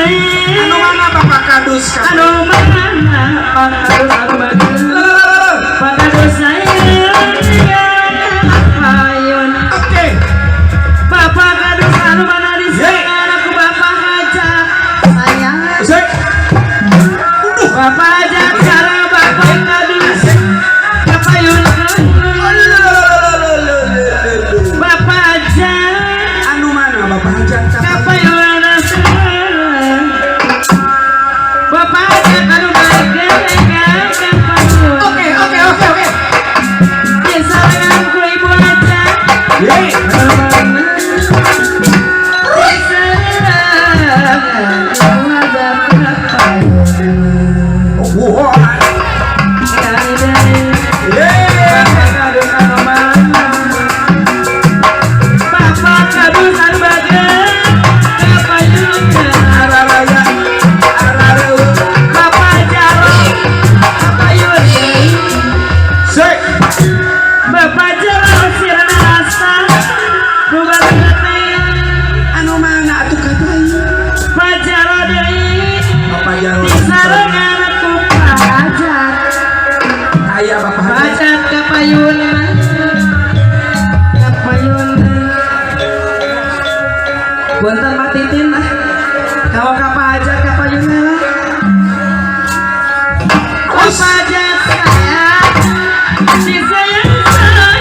deui. Anu mana Bapak Kadus? Anu mana Pak Kadus anu bagus? Pak Kadus sayang payun. Oke. Bapak Kadus anu mana disayangan aku Bapak Hajat sayang. Sek. Bapak Hajat sareng Bapak Kadus kapayun. Bapak Hajat Anu mana Bapak Hajat? kapayun sareng Bapak Hajat anu bageun kapayun. Oke, oke, oke, oke. Disarengan ku Ibu Hajat. Yeay. Anu mana disarengan Ibu Hajat kapayun. Wah. Kali deui. Yeay. Bapak Kadus anu mana? Bapak Kadus anu bageun kapayun. Araraya. Arareuh. Bapak Jaro kapayun. Sek. Bapak Jaro sirna rasa nu bageun teh. Anu mana atuh kapayun? Pak Jaro deui Bapak Jaro. disarengan ku Pak Hajat. Aya Bapak Pak Hajat. Hajat kapayun. Kapayun. Punten Pak Titin lah. Kalau ka Pak Hajat kapayun lah. Pak Hajat sayang, disayang sayang.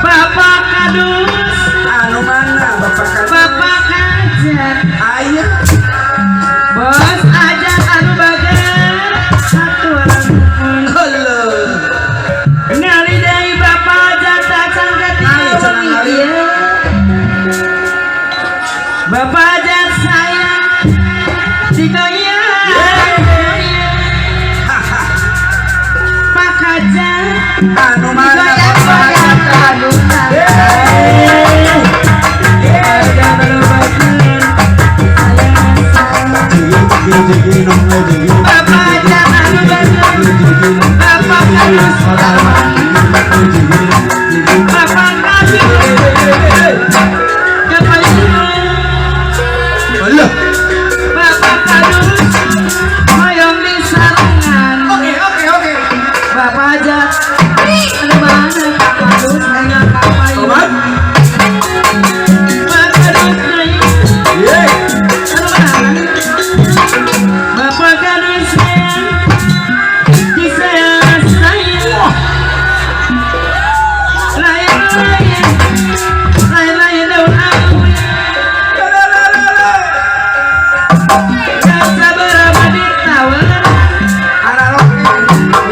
Bapak Kadus, Anu mana Bapak Kadus? Bapak Hajat, Aya. Bos Hajat anu bager satu orang. Halo. Ngali deui Bapak Hajat tacan Ngali, katingal cenah wengi ngali. ieu. Bapak Hajat sayang digoyang. Pak Hajat Anu mana Bapak Hajat? digoyang-goyang. Yeay. Bapak Hajat anu bager, Bapak Kadus, Bapak Kadus kapayun. Halo. Bapak Kadus hoyong disarengan. Oke, oke, oke. Bapak Hajat anu mana Pak Kadus enggal kapayun. Tobat. Pak Kadus deui Yeay. anu mana Bapak Kadus sayang disayang sayang. Lain lain lain lain daun awi. Sabar ditawar. Ararok.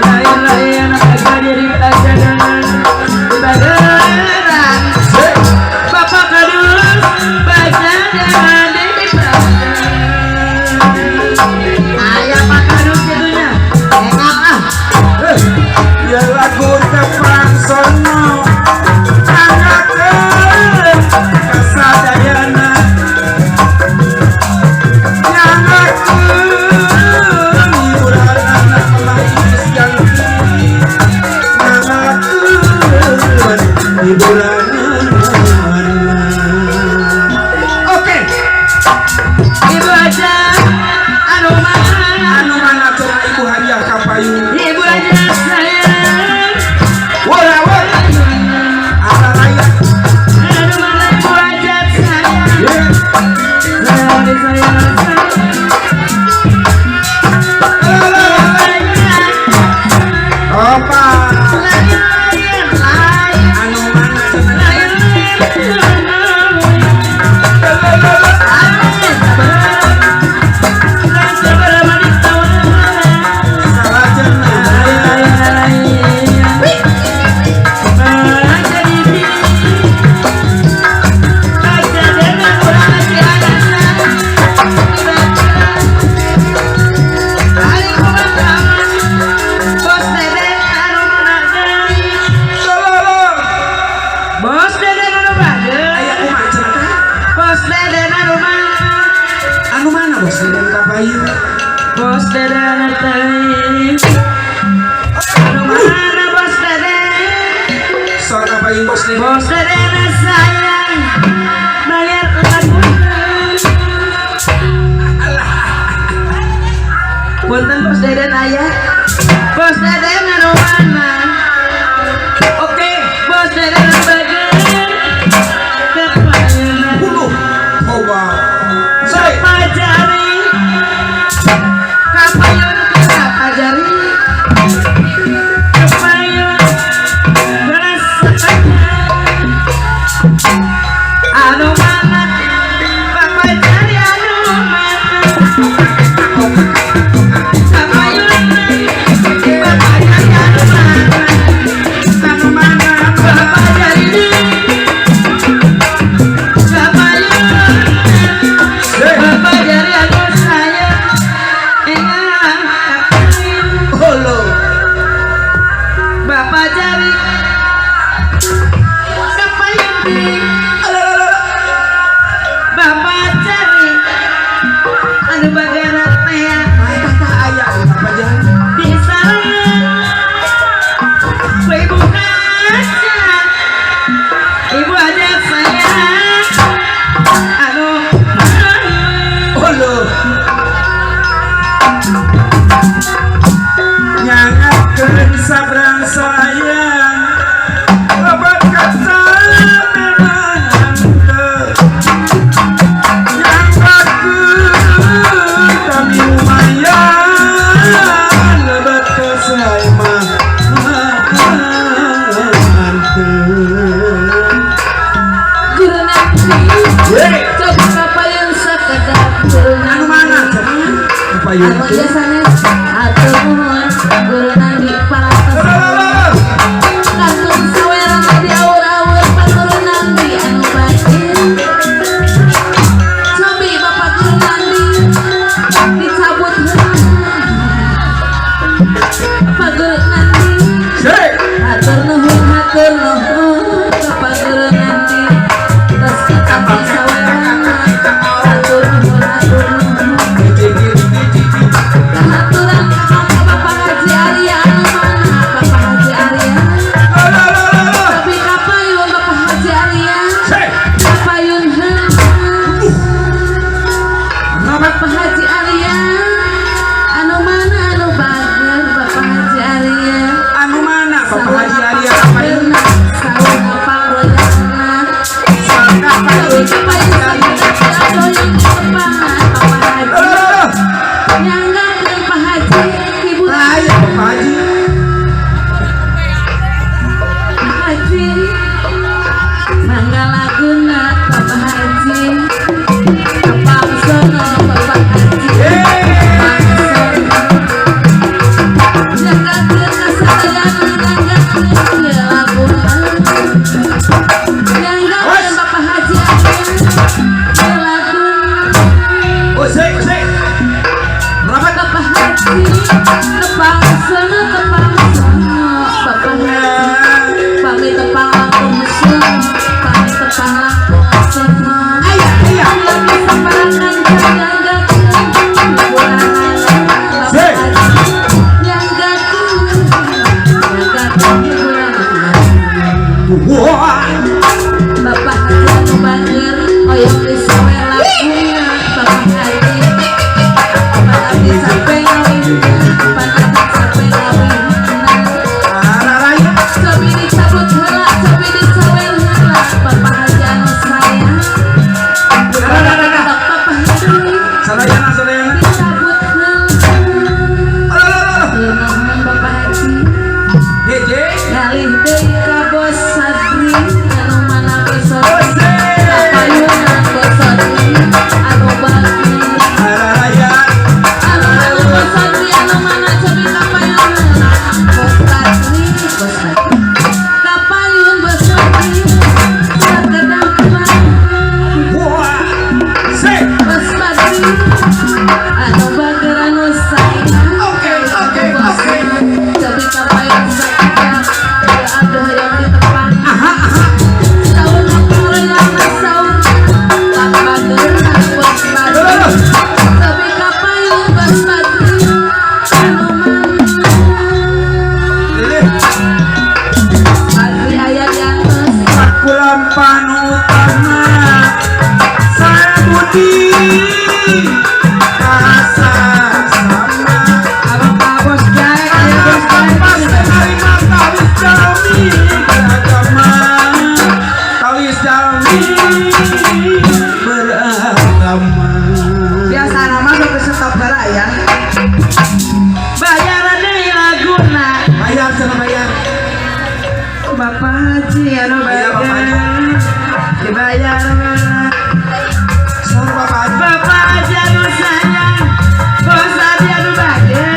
Lain lain aja diri ajaran di bageran. Sek. Bapak Kadus baca jangan di Ayah Pak Kadus itunya enak ah. Ya lagu tepang sono anggakeun kasadayana nyangakeun hiburan anak mais yang nyangakeun hiburan. Oke. Ibu aja anu mana? Anu mana cenah Ibu Hajah kapayun? Ibu aja sayang. Wora wora. Araraya. Anu mana Ibu aja sayang? Ye. Sayang sayang sayang. Opa. Lain lain lain. Anu mana cenah? Lain lain. Bos Deden anu bager. Aya kumaha cenah teh? Bos Deden anu mana? Anu mana Bos Deden kapayun? Bos Deden teh. Anu mana Bos Deden? Sok kapayun Bos Deden. Bos Deden sayang bayar lagu. Punten Bos Deden aya. Bos Deden anu mana? Oke. Bos Deden anu bager. Kapayuna. Buluh. Toba. Say. Pajari. Kapayun ka pajari. Kapayun berasa anu mana? Bapak jari anu mana? Kapayun bapak jari anu mana? Anu mana? Bapak jari kapayun Say. bapak jari anu saya ingat kapayun Halo. bapak jari kapayun bapak jari anu bagara teh Tah aya Bapak jari. bisa ibu kaca ibu ajak saya anu Halo. Nyangakeun sabrang sayang. Lebat kaca memang henteu. Nyangakeun kami lumayan. Lebat kaca mah henteu. Guru Nandi. Hei. Coba kapayun sakedap Guru Nandi. Anu mana? Kapayun. Anu ieu sanes hatur nuhun Guru Nandi parantos. Kantun sawerana di awur-awur Pak Guru Nandi anu baik. Cobi Bapak Guru Nandi dicabut heula. Pak Guru Nandi. Hei. Hatur nuhun Bapak Guru Nandi. Tos kantun sawerana. Hatur nuhun, hatur nuhun. Kahaturan ka Bapak Haji Arya anu mana Bapak Haji Arya? Tapi kapayun Bapak Haji Arya? Kapayun heula. Bapak Haji Arya anu mana anu bager Bapak Haji Arya? Anu mana Bapak Haji Arya kapayun? Sauna pangroyana. Tapi kapayun sakedap adoh yang tepat Bapak Haji. Nyanggakeun Pak Haji hiburan. Aya Bapak Haji. Pak Haji mangga laguna Bapak Haji tepang sono Bapak Haji tepang sono nyanggakeun kasadayana nyanggakeun ieu laguna nyanggakeun Bapak Haji Arya ieu laguna. Oh, sik, sik. Rapat. Bapak Haji tepang sono tepang sono Bapak Haji pami tepang langkung sono pami tepang langkung sono. Aya, aya. Lagi saparakan nyanggakeun hiburanana Bapak Haji nyanggakeun nyanggakeun hiburanana. Wah. Bapak Haji anu bager hoyong disawer laguna Bapak Haji pan abdi sampe ngawinna pan abdi sampe ngawinna. Araraya. Cobi dicabut heula cobi disawer heula Bapak Haji anu sayang. Bapak Haji Sadayana, sadayana. dicabut heula. Alah. Nuhun Bapak Haji. Heje. Ngalih deui ka Bos Sadri anu mana Bos Oh, Sadri sik. kapayunan Bos Sadri anu bager. Araraya. Anu mana Bos Sadri anu mana cobi kapayun heula Bos Sadri Bos Sadri kapayun Bos Sadri sakedap mah. Wah. Sik. Bos Sadri anu bager anu sayang. Oke, oke, oke. Cobi kapayun sakedap aduh yang Bapak Haji anu Aya Bapak Haji. bager dibayar merah. Saur Bapak Haji. Bapak Haji anu sayang, Bos Adi anu bager.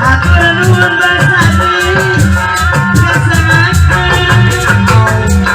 Hatur nuhun Bos Adi, kasengakeun.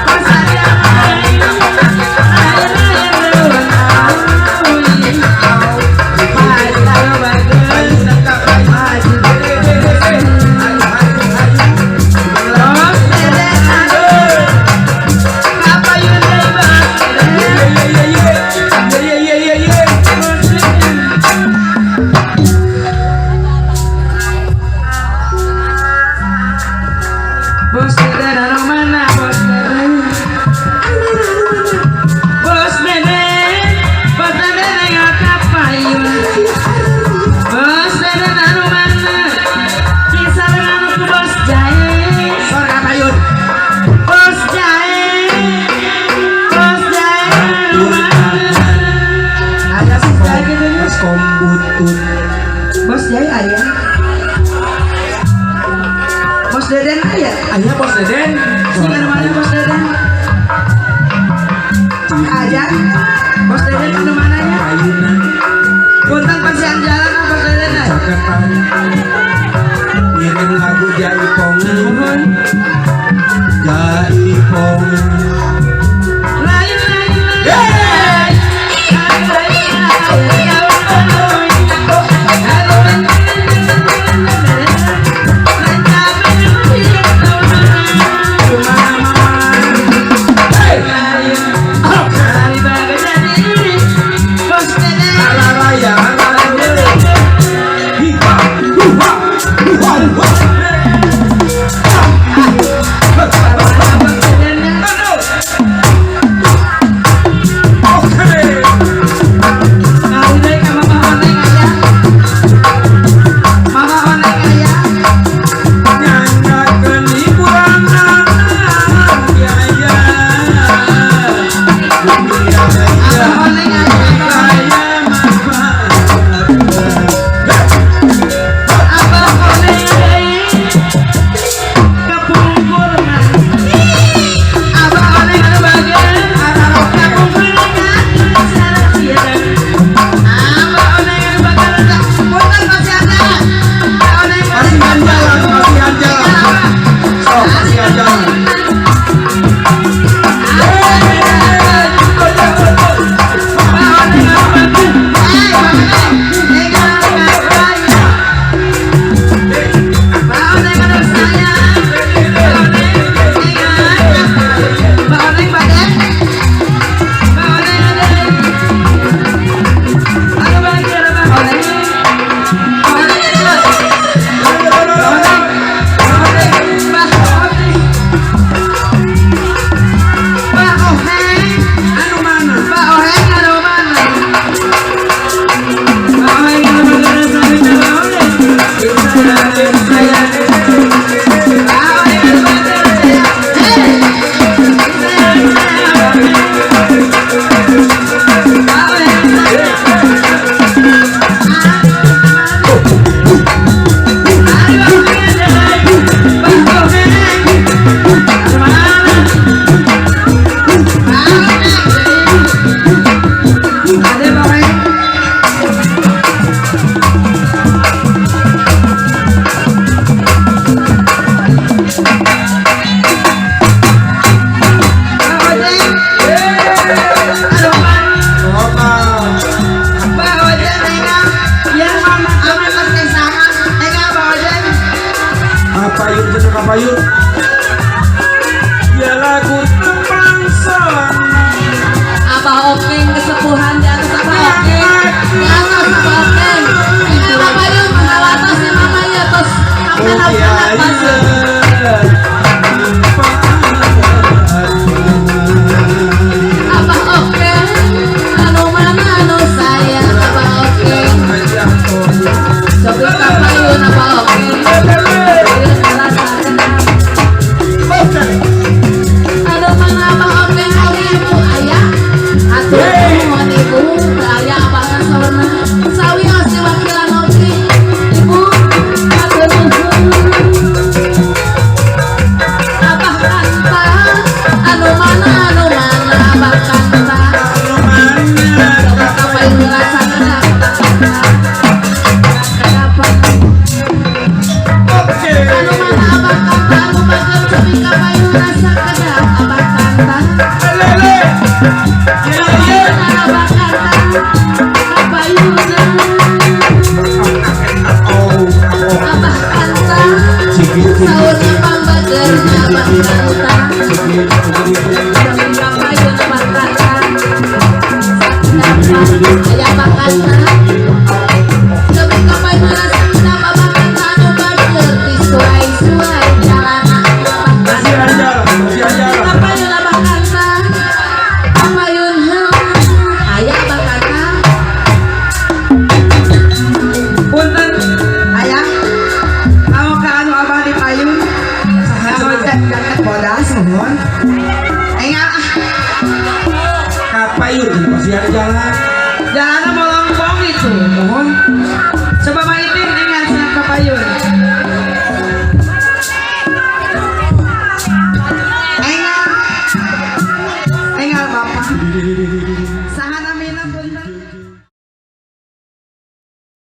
Bos Adi anu lain, lain nuhun aui. Pak Haji anu bager, Pak Haji. Bos Deden anu, kapayun deui Bos Deden. Bos Deden anu mana Bos Deden? Bos Deden, Bos Deden yang kapayun. Bos Deden anu mana? Disarengan ku Bos Jae. Sor kapayun. Bos Jae, Bos Jae anu mana? Aya Bos Jae gitu nya. Kombutut. Bos Jae aya. Bos Deden aya. Aya Bos Deden. Sing anu mana Bos Deden? Aja. Bos Deden anu mana nya? Payunan Punten pasian jalan ah Bos Deden aya. caketan. Ngirim lagu Jaipongan. Nuhun. Jaipongan. Lain lain lain. Lain lain lain. Raya, raya. Hiha, huha, huha, huha. Pangbagerna Abah Kanta. Demi kapayun Abah Kanta. Sakedap aya Abah Kanta. Demi kapayun sakedap Abah Kanta anu bager disuai-suai jalana Abah Masih Kanta. aja, masih aja. Kapayun Abah Kanta. Kapayun heula aya Abah Kanta. Punten ayah. Mau ka anu abah di payun. Saha jaket bodas mohon. Engal ah. Kapayun masih ada jalan. Jalannya bolong-bolong itu mohon. Coba maitin engal cenah ka payun. Engal. Engal bapak. Saha namina punten?